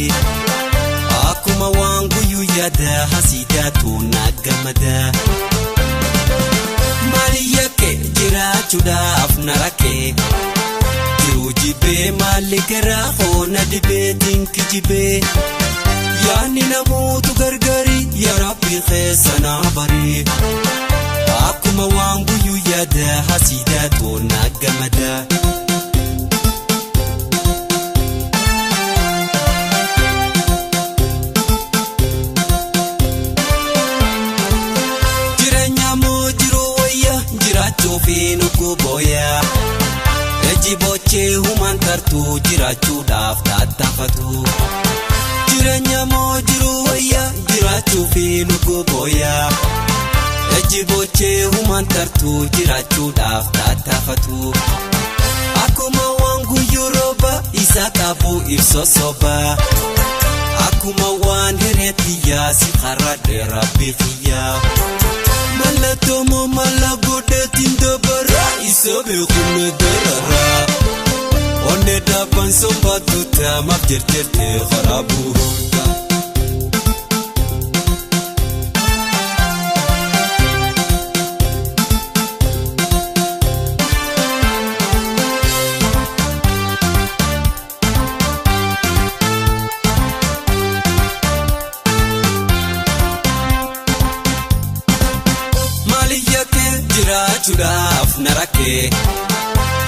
barii. Akkuma waan guyyuu yaada hasiidaatu na gammada. Maali yakke jiraachuudhaaf na rakke. Jiruu jibbee maali garaa hoona dibee dinki jibee. Yaanni namoota gargari yaa Rabbi keessa na barii. Akkuma waan guyyuu yaada hasiidaatu na gammada. Jireenya moo jiruu wayya jiraachuu fi nuku booya. Ejji bochee humaan tartuu jiraachuudhaaf tattaafatu. Jireenya moo jiruu wayya jiraachuu fi nuku booya. Ejji bochee humaan tartuu jiraachuudhaaf tattaafatu. Akkuma waan guyyuu rooba isa qabu ibsa soba. Akkuma waan hireetti yaasi karaa Rabbi xiyyaa. Mallattoo moo mala godheetiin dabara isa beekumna darara. Onnee dhaaban sombaatu taamaaf jirtirtee karaa bu'uudha. Maali yakke jiraachuudhaaf na rakke.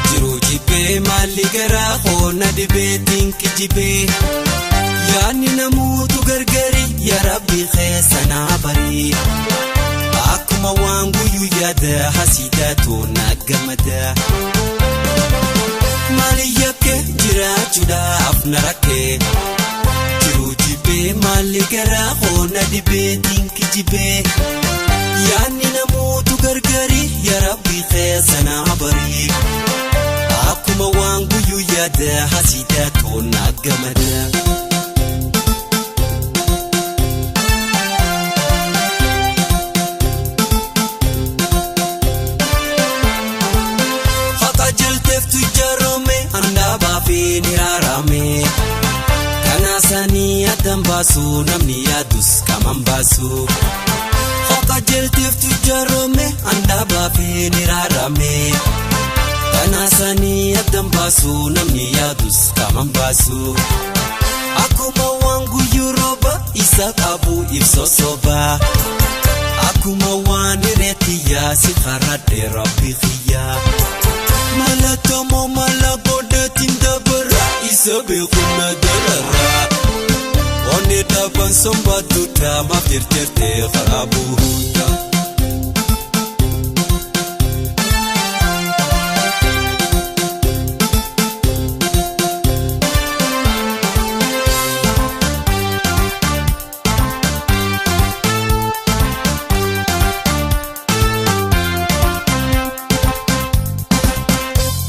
Jiruu jibbee maali garaa hoona dibee dinki jibee. Yaanni namoota gargari yaa Rabbi keessa na barii. Akkuma waan guyyuu yaada hasiidaatu na gammada. Maali yakke jiraachuudhaaf na rakke. Jiruu jibbee maali garaa hoona dibee dinki jibee. Yaanni namoota gargari yaa Rabbi keessa na barii. Akkuma waan guyyuu yaada hasiidaatu na gammada. Haqa jalteeftu ijaarame handaabaa fi ni raarame. Kanaasanii addaan baasu namni yaadus qaman baasu. Haqa jalteeftu ijaarame handaabaa fi ni raarame. Kanaasanii addaan baasu namni yaadus qaman baasu. Akkuma waan guyyuu rooba isa qabu ibsa soba. Akkuma waan hireetti yaasi karaa Rabbi xiyyaa. Mallattoo moo mala godheetiin dabara isa beekumna darara. Onnee dhaaban sombaatu taamaaf jirtirtee karaa bu'uudha.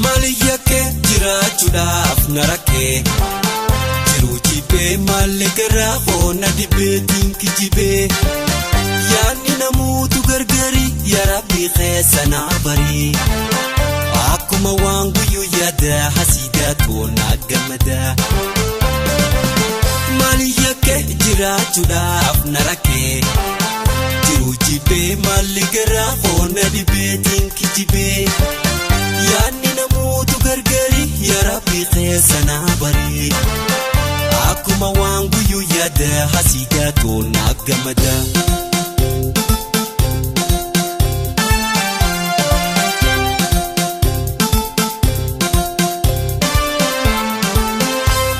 Maali yakke jiraachuudhaaf na rakke. Jiruu jibbee maali garaa hoona dibee dinki jibee. Yaanni namoota gargari yaa Rabbi keessa na barii. Akkuma waan guyyuu yaada hasiidaatu na gammada. Maali yakke jiraachuudhaaf na rakke. Jiruu jibbee maali garaa hoona dibee dinki jibee. Yaanni namoota gargari yaa Rabbi keessa na barii. Akkuma waan guyyuu yaada hasiidaatu na gammada.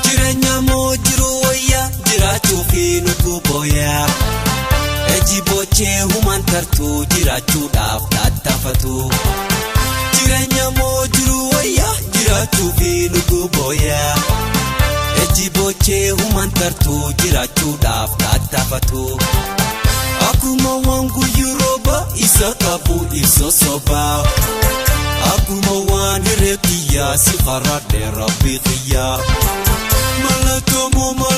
Jireenya moo jiruu wayya jiraachuu fi nuku booya. Ejji bochee humaan tartuu jiraachuudhaaf tattaafatu. Jireenya moo jiruu wayya jiraachuu fi nuku booya. Ejji bochee humaan tartuu jiraachuudhaaf tattaafatu. Akkuma waan guyyuu rooba isa qabu ibsa soba. Akkuma waan hireetti yaasi karaa Rabbi xiyyaa. Mallattoo moo mala.